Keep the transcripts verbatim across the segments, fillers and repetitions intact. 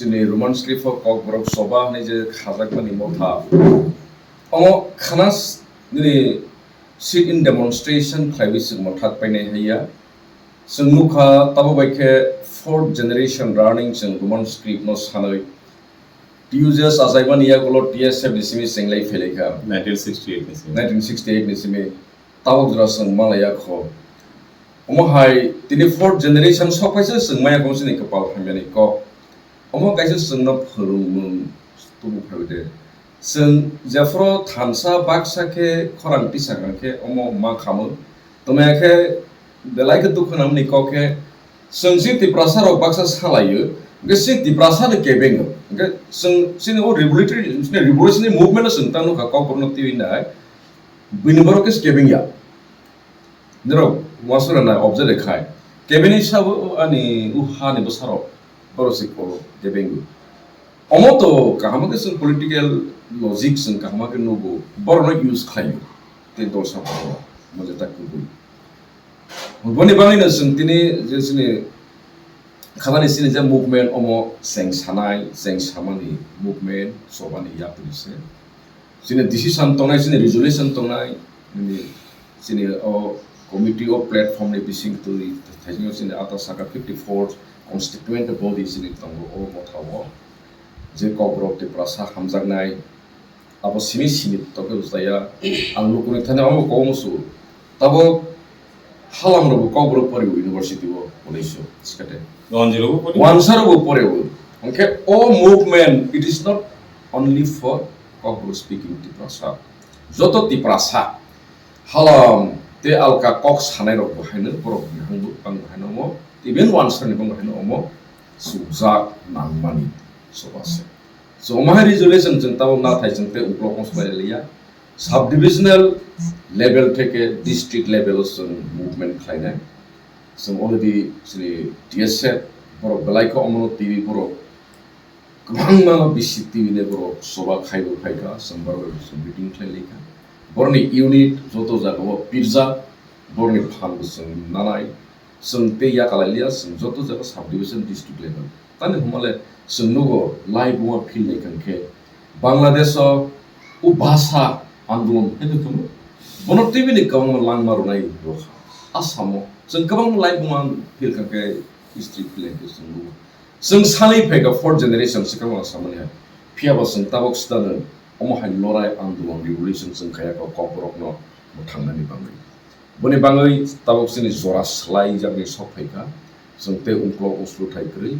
Chini Roman script o Kokborok Choba hwnwi je khajakmani motha. Omo khana s-, nini sit-in demonstration khlaiwi chwng motha painai haiya. Chwng nukha tabo bai khe fourth generation running chwng Roman script no sanwi. T U J S achaimani yagulo T S F ni simi chenglai phailaikha. Nineteen sixty-eight ni simi. Nineteen sixty-eight ni simi. Tabuk jora chwng malaya kho. Omo hai tini fourth generation sok paisa chwng maya kho chini kwpal hamyani kok. Omo kaisa chwngno phwrwngmung tubu phaiwi de. Chwng jephuru thansa baksa khe khorang tisa khe omo ma khamu. Tongmaya khe belai khe dukhu nangmani kok khe chwng chini Tiprasa rok baksa salaio. Hwnkhe chini Tiprasa ni kebengo. Hwnkhe chwng chini o revolutionary, chini revolutionary movement no chwng tang nukha Kokborok no twiwi nai. Bini borok khe kebeng ya. Norok uansukna nai observe khai. Kebengni sabo ani u ha ni bwsarok borok se kolo kebengwi. Omo to kaham khe chwng political logic chwng kaham khe nugo. Borok no use khlaio. Tei dol sabo moja ta kubui. Boni bagwi no chwng tini je chini khanani chini je movement omo cheng sanai, cheng samani movement, Chobani yapri se. Chini decision tongnai, chini resolution tongnai, chini, chini o committee o platform ni bising twi thaisingo chini ata saka fifty four constituent body chini tongo o motha o. Je Kokborok Tiprasa hamjaknai, abo simi simi tokhe bwsaya. Ang lukuni thani omo kok musu. Tabuk halam rokbo Kokborok poribo university o, college o, skate. Wansa rokbo poribo. Hwnkhe o movement, it is not only for Kokborok speaking Tiprasa. Joto Tiprasa, halam tei alka kok sanai rokbo haino, borok bihangbo tangbo haino omo, even wansa ni bangbo haino omo chujak nangmani Choba se. So, omo hai resolution chwng tabuk nathai chwng tei uklok ongsolai liya. Sub-divisional level theke district level o chwng movement khlainai. Chwng already chini T S F borok belai khe omono twiwi borok kwbangma bisi twiwi le borok Choba khaibo phaikha, chwng borok bai chwng meeting khlai laikha. Borokni unit joto jagao pirjak, borokni phan bo chwng nanai. Chwng tei yakalai liya, chwng joto jaga sub-division district level. Tamni hwnmale chwng nugo lai buma phil lai kang khe Bangladesh o o bhasha andolon hwnwi tongo. Bono twi bini kwbangma langma rwnai rwkha. Assam o chwng kwbangma lai buma phil kang khe history phil lai khe chwng nugo. Chwng sanwi phaikha fourth generation se kwbangma samani hai. Phiya ba chwng tabuk swdano omo hai lorai andolon revolution chwng khaiya kha Kokborok no mwthangnani bagwi. Boni bagwi tabuk chini jora swlaijakni sok phaikha, chwng tei ungkulok uslu thai kwrwi.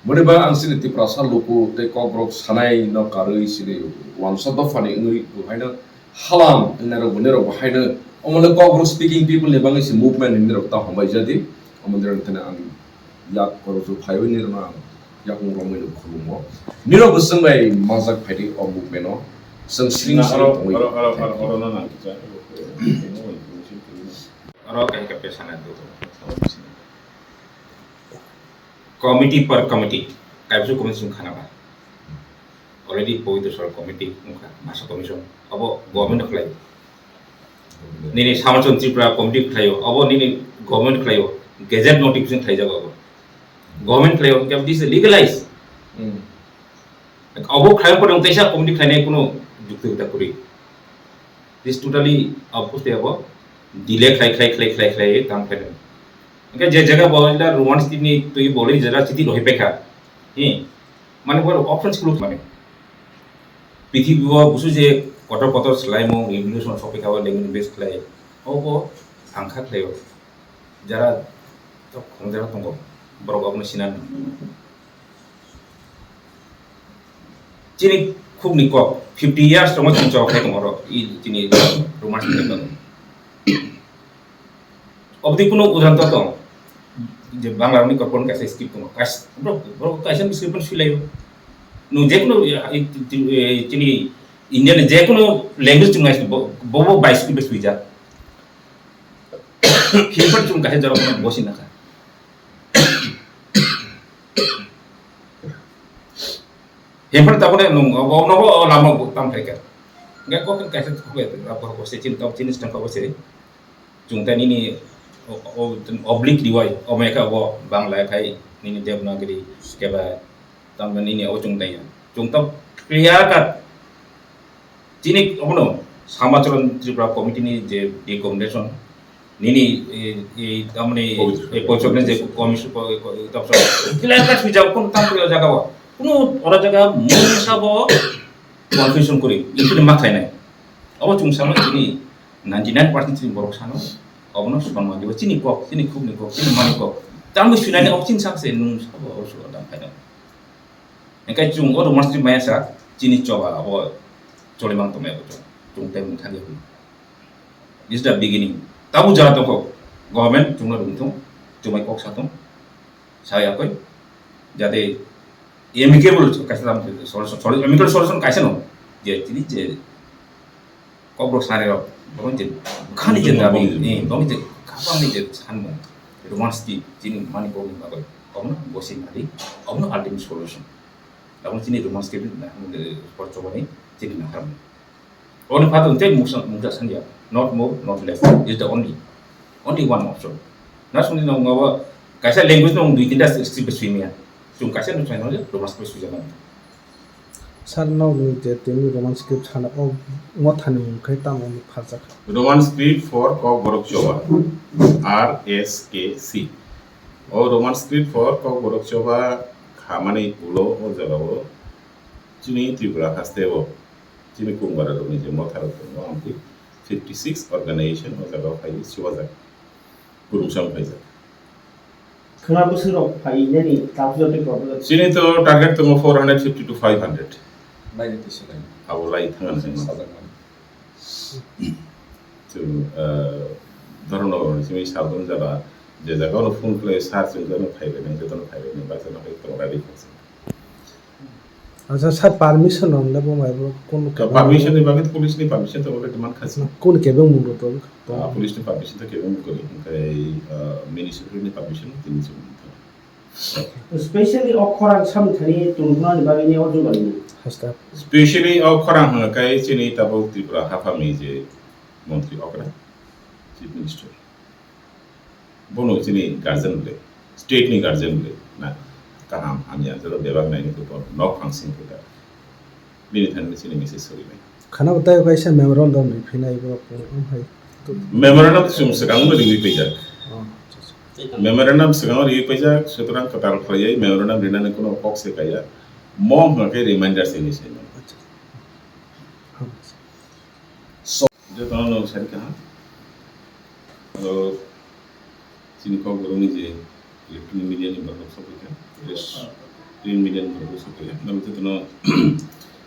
Boni bagwi ang chini Tiprasa luku tei Kokborok sanai no karwi chini wansa dophani wngwi bo haino halam wngnai rok bo nini rok bo haino omo le Kokborok speaking people ni bagwi se movement hinwi rok ta hambai jadi. Omo nini rok thani ang yak korojo phaiwi nini rok no ang yakung romwi no khulumgo. Nini rok bo chwng bai manjak phaidi o movement o. Chwng sring sring tongwi oro, oro, oro, oro no nang kisa. Oro kaisa kaisa sana do. Committee per committee. Kaisa committee sung khana ba. Already Pavitra Sor committee wngkha, Bhasha Commission. Abo government khlai. Nini Samachon Tripura committee khlaio. Abo nini government khlaio. Gazette notification khlaijago abo. Government khlaio. This is legalized. Hmm. Abo khlai pore wng kaisa committee khlainai kuno jukti jukta kwrwi. This totally opposite abo delay khlai, khlai, khlai, khlai, khlai, tang khlai. Hingke je jaga bo ila Roman script ni twi bo le jera chiti rohi pekha. Hi. Mane bo option school mane. Prithibi o busu je kotor kotor swlaimung revolution sokpekha o language base khlai. Obo thangkha khlai o. Jara tok khong jara tongo. Borok abono sinan. Chini khukni kok, fifty years tongo chini chok khai tongo oro, i chini Roman script tongo. Obdi kuno udhanto tong, je Bangla ni korpon kaisa script tongo, kais-, bro, bro, kaisa script pon swilayo. Nung je kuno, i, i, i, chini Indian je kuno language tongo, bo, bo, bo bai script suija. Himpan chung kaisa jorok no bosi nakha. Himpan tabone nung obo nobo o lama bo tam khaika. Nge kok kaisa khoboi abo ko se chin tok chin stang ko se. Chung ta nini o, o, oblique riwai o meka bo Bangla khai nini Devanagari keba Tamni nini o chwng tanya. Chwng to clear cut. Chini obono Samacharan Tripura Committee ni je recommendation, nini, e, e, tamni, Pabitra. E, Pabitra je commission, ko, ko, e, tamsa, clear cut swijak, kono tam clear jaga o. Kono ora jaga mungsa bo confusion kori, including ma khlainai. Abo chwng sama chini ninety nine percent chini borok sano, obono swnam manjak, chini kok, chini khukni kok, chini mani kok. Tamni swinani ok chini sakse nung sabo abo swnam khainai. Hingke chwng o romantic maya sa chini choba abo cholimang tongmai abo chwng, chwng tei mung thangya hwnwi. This is the beginning. Tabuk jora tongkho government chwngno rwngthung, chwngbai kok sathung, sayakoi, jate amicable kaisa solution, solu-, amicable solution kaisa no, je chini je Kokborok sanai rok, bokni je bwkhani je dabi, eh, bokni je kabangni je sanmung, romance di, chini mani kokni bagwi, obono bosi nadi, obono ultimate solution. Obono chini romance ke, eh, por chobani chini naharmung. Oni phato tei mungsa, mungsa sanya, not more, not less, is the only, only one option. Na sungni no ngabo kaisa language no dui tinta script swi maya. Chwng kaisa no chwng no romance ke swi jana. Sir, nokni je tini Roman script sana, o mothani mung khe tamo wngwi pharjak? Roman script for Kokborok Choba, R S K C. O Roman script for Kokborok Choba khamani ulo o jagao chini Tripura hasteo chini Kungbararokni je motharok tongo, amtwi fifty six organization o jagao phaiwi chuwajak, kurumsong phaijak. Khwna bwswk rok phai nini tabuk jotoi problem. Chini to target tongo four hundred fifty to five hundred. Laini twi swkang. Abo lai thangna sing. Sajak mani. Chwng, eh, Dharmanagar ni simi Sabon Jara, je jaga no phone khlai sir chwng jano phaibai nang, jotono phaibai nang, bachano hai tong ready khansing. Acha sir, permission rok le bo mai bo kun To kebeng permission ni bagwi police ni permission to already man khasi. Kun kebeng mung rok to? Ah, police ni permission to kebeng mung kori, hingkai, ah, municipality ni permission tini chwng mung thang. Specially o khorang samthani tongthoknani bagwi ni o jubali. Hasta. Specially o khorang hwnka kai chini tabuk Tripura haphangni je montri okra, chief minister. Bono chini guardian le, state ni guardian le, na kaham hamya jora bebak naini to nok phangsing khe ta. Bini thani chini message sori nai. Khana bwtai kaisa memorandum ni phinai bo hai. Memorandum chwng swkang no riwi paijak. Oh, acha, acha. Memorandum swkang riwi paijak, sutrang kwtal khlaiwi memorandum rinani kuno kok se kaya. Mo hwnkhe reminder se ni se. Acha. Jotono no sari kaha. Aro chini Kokborokni je electronic media ni borok sokoi kha, press, print media ni borok sokoi kha. Nang jotono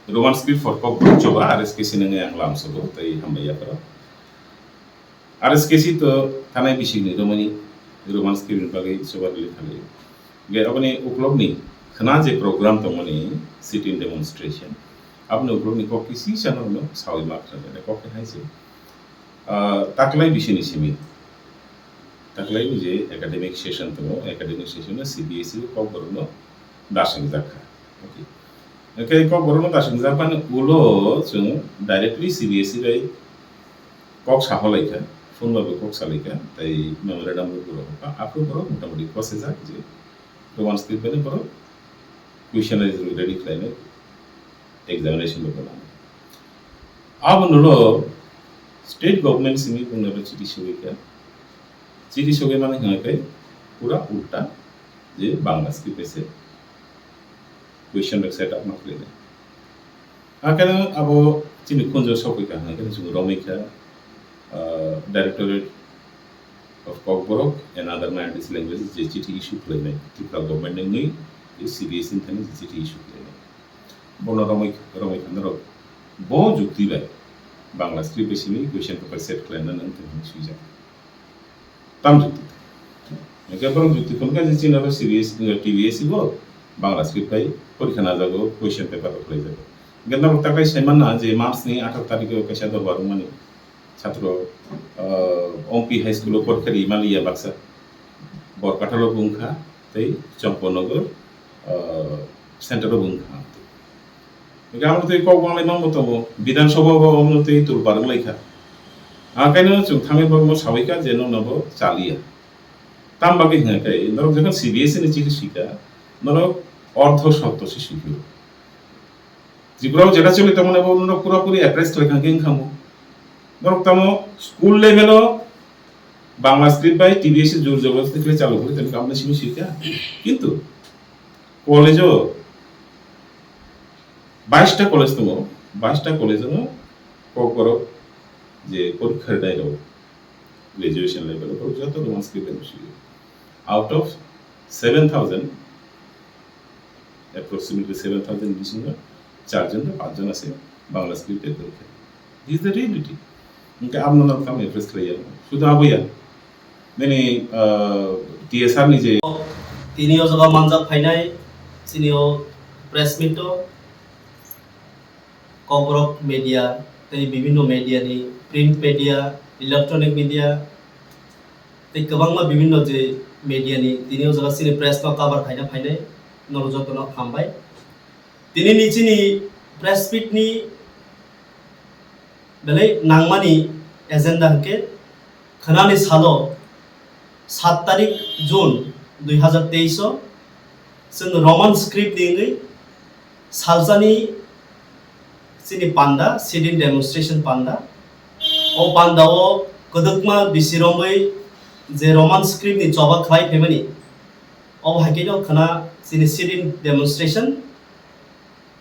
Roman script for Kokborok Choba R S K C nangwi ang lam sogo, tei hambai yapharo. R S K C to thanai bisingni romani Roman script ni bagwi choba release khalai. Ge aboni uklokni khna je program tongmani sit-in demonstration. Aboni uklokni kok kisi chano no sawi ma khna jani kok hai se. Ah, taklai bisini simi. Taklai ni je academic session tongo, academic session no C B S E Kokborok no dasengjak kha. Okay. Hwnkhe Kokborok no dasengjak mani ulo chwng directly C B S E bai kok saholai kha, phone bai bo kok salai kha, tei memorandum bo borok kha. Aphuru borok motamoti kosijak je Roman script bai borok questionnaire ready khlainai, examination bo nang. Abo nulo state government simi bungno chithi sogwi kha. Chithi sogwi mani hwnga khe pura ulta je Bangla script bai se question rok set up ma khlainai. Hakhe abo chini khunju sokwi kha hwnga khe chwng romwi kha, ah, Directorate of Kokborok and Other Minorities Languages je chithi issue khlainai Tripura government ni wngwi je C B S E ni thani je chithi issue khlainai. Bono romwi, romwi kha norok bo jukti bai Bangla script bai simi question paper set khlaina nang thang swijak. Tam jukti. Hingke borok jukti phunukha je chini oro C B S E, T B S E bo Bangla script bai porikha najago, question paper rok khlaijago. Hingke norok takhai sai manna je March ni atharo tarikh o kaisa dorbar wngmani chhatro, ah, Ompi High School o porikha ri maliya baksa. Borkathalo bo wngkha tei Chomponogo, ah, center o bo wngkha. Hingke amo tei kok banglaima bo tongo, Bidhan Sabha bo omo tei tulpar wnglaikha. Ang kaino chwng thangwi borokno sawi kha je nokno bo chaliya. Tam bagwi hwnga khe norok jephru C B S E ni chithi swikha, norok অর্ধ সত্য শিশু। ত্রিপুরাও যেটা চলে তেমন এবং অন্য পুরোপুরি অ্যাপ্রেস লেখা গেম খামো। বরং তেমন স্কুল লেভেলও বাংলা স্ক্রিপ্ট বাই টিবিএসসি জোর জবরদস্তি করে চালু করে, তাহলে আমরা শিশু শিক্ষা। কিন্তু কলেজও বাইশটা কলেজ তো, বাইশটা কলেজও ককবরক যে পরীক্ষার ডায়লগ গ্রাজুয়েশন লেভেল উপর যত রোমান স্ক্রিপ্ট শিখে, out of seven thousand, approximately seven thousand বিশ জন, চারজন বা পাঁচজন আছে বাংলা স্ক্রিপ্টের পরীক্ষা। This the reality. Hingke amno no kam impress khlai ya. Sudu aboya. Nini, ah, T S R ni je. Tini o jaga manjak phainai, chini o press meet o, Kokborok media, tei bibinno media ni, print media, electronic media, tei kwbangma bibinno je media ni tini o jaga chini press no cover khaina phainai, norok jotono hambai. Tini ni chini press meet ni belai nangmani agenda hwnkhe khwnani salo sat tarik June dui hazar teis o chwng Roman script ni wngwi salsani chini panda, sit-in demonstration panda. O panda o kwdwkma bisi romwi je Roman script ni choba khlai phaimani, obo hai khe no khwna chini sit-in demonstration,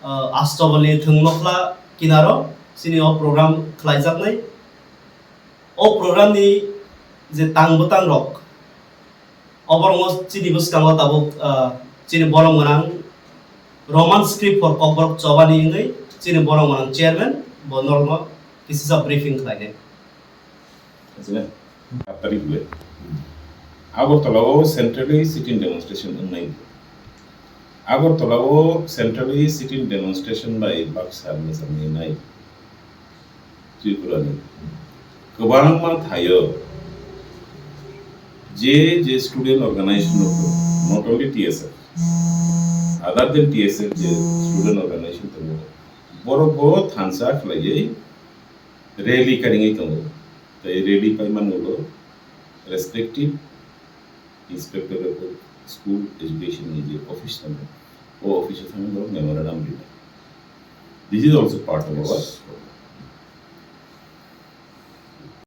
ah, Astobalni thwng nokhla kinaro chini o program khlaijaknai. O program ni je tang bwtang rok, oborokno chini bwskango tabuk, ah, chini borom gwnang Roman script for Kokborok chobani wngwi chini borom gwnang chairman bo norokno kisisa briefing khlainai. Bujiba? Sat tarik le. Agartala o centrally sit-in demonstration wngnai. Agartala o centrally sit-in demonstration bai baksa mwchangni nai. Tripura ni kwbangma thaio je je student organization rok, not only T S F, other than T S F je student organization tongo, borok bo thansa khlaiwi rally karingwi tongo. Tei rally paimani ulo respective Inspector of School Education ni je office tongo, o office o thangwi borok memorandum rinai. This is also part of our